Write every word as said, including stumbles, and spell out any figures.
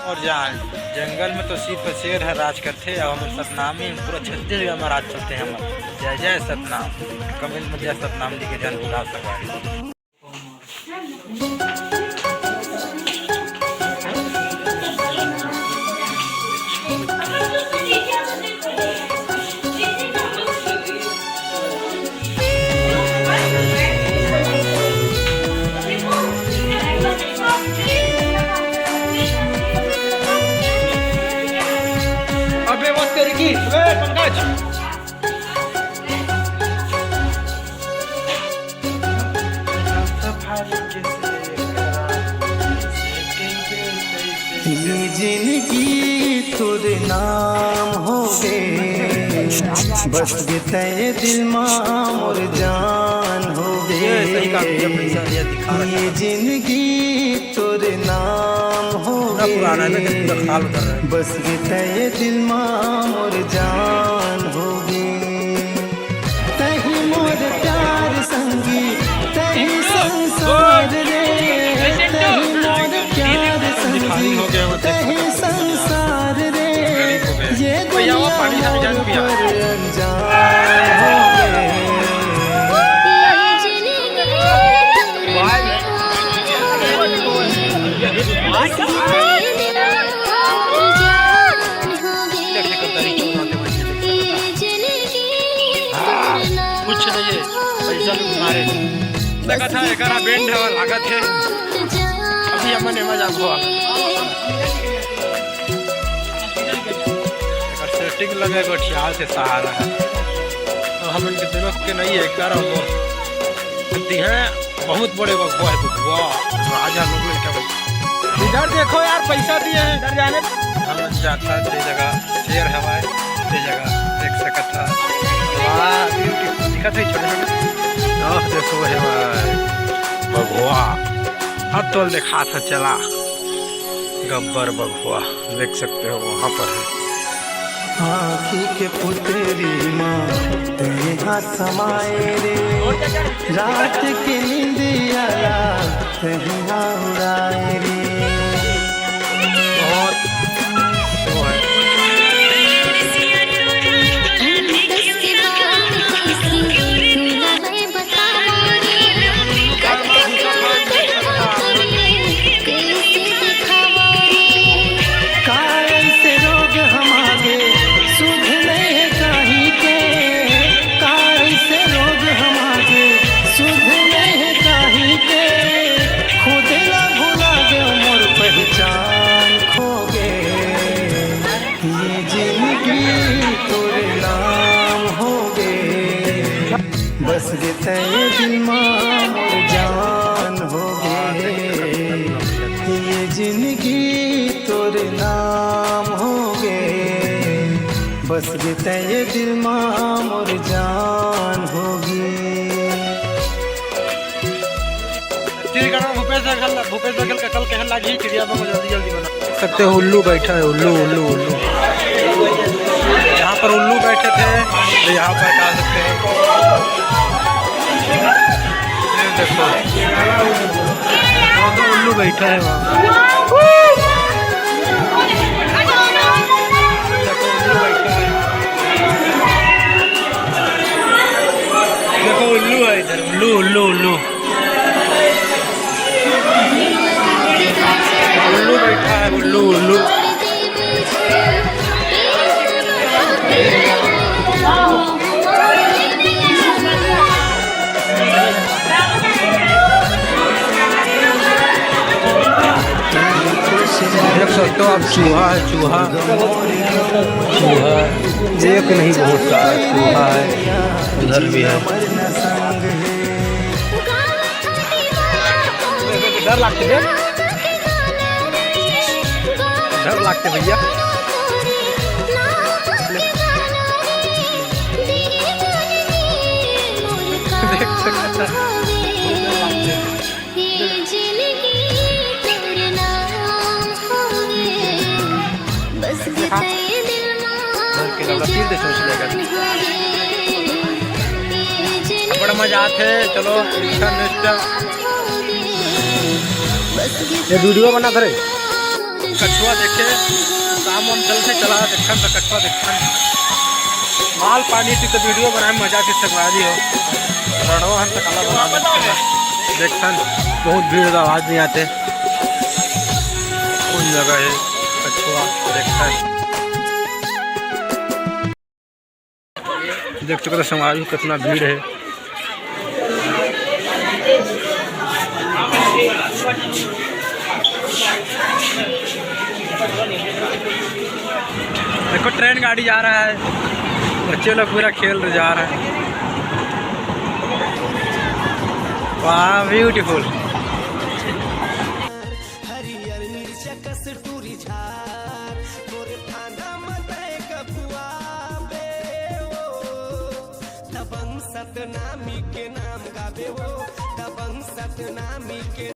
और जान, जंगल में तो सिर्फ शेर ह राज करथे, अउ हमर सतनामी पूरा छत्तीसगढ़ में राज करथे हमर। जय जय सतनाम। कमेंट में जय सतनाम लिखे, झन भुला सकवारी। अबे वो तेरी की, ए पंकज। ये जिंदगी तोर नाम होगे, बस गे तैं दिल मा मोर जान होगे। ये सही काम किया, पैसा दिया, दिखा रखा ये है। जिंदगी तोर नाम पूरा होगे, पुराना है ना, जब पूरा खाल उतर रहा है। बस गे तैं दिल मा मोर जान होगे। तहीं मोर प्यार संगी, तहीं संसार रे, तहीं मोर प्यार संगी, तहीं संसार रे। ये दुनिया मोर पर अनजान होगे। कुछ नहीं है, पैसा भी मारे। देखा था, एकरा बेंड हवा लागत है। अभी हमन एमा जाबो। एकर सेटिंग लगे गोठियाल से सहारा है। तो हमन के दिमाग के नहीं है, एकरा वो दिहे। बहुत बड़े बघवा है, बघवा। राजा लोग लइका भाई। इधर देखो यार, पैसा दिए हैं, इधर जाने। हम जाता ते जगह शेर हवाए, ते जगह देख सकत था। वाह, beautiful। दिखत है छोटे छोटे। ओह, देखो हे भाई, बघवा। अब तो देखा था, चला। गब्बर बघवा, देख सकते हो, वहाँ पर है। आँखी के पुतरी मा तैं हा समाए रे, रात के नींदिया ला तैं हा उड़ाए रे। बहुत वो है। का अइसे रोग हमारे सुध नइ हे काहीं के, का अइसे रोग हमारे सुध नइ हे काहीं के, खुद ला भुला गे मोर पहचान खो गे। ये जिंदगी तोर नाम होगे, बस गे तैं दिल मा मोर जान होगे। ये जिंदगी तोर नाम होगे, बस गे तैं दिल मा मोर जान होगे। चिड़िया भूपेश बघेल, भूपेश बघेल का कल कहन लागी चिड़िया बघेल जल्दी जल्दी बना। देख सकते हो उल्लू बैठा है, उल्लू, उल्लू, उल्लू। यहाँ पर उल्लू बैठे थे, तो यहाँ पर कह सकते हैं। ये देखो, वहाँ पर उल्लू बैठा है वहाँ। देखो उल्लू है इधर, उल्लू, उल्लू, उल्लू। उल्लू बैठा है, उल्लू, उल्लू। देख सकते हो आप, चूहा है, चूहा, चूहा, एक नहीं बहुत सारा चूहा है, उधर भी है। डर लागते बे। डर लागते भैया। देख सकता। बड़ा मजा आथे। चलो, next। ये वीडियो बना करे। कछुआ देखे, काम वाम चलथे, चला देखन त कछुआ देखन। माल पानी थी त वीडियो बनाए म मजा आथे, संगवारी हो। रणवा हन त काला बना देथे। देखन, बहुत भीड़ हे, आवाज नहीं आथे। कौन जगह हे कछुआ देखन। देख सकत हो संगवारी हो, कितना भीड़ हे। देखो, ट्रेन गाड़ी जा रहा है, बच्चे लोग पूरा खेल रहे, जा रहे हैं। वाह, ब्यूटीफुल। हरियर मिर्चा कस टूरी झार, तोरे फांदा म तय कबुआ बे ओ। दबंग सतनामी के नाम गाबे ओ, दबंग सतनामी के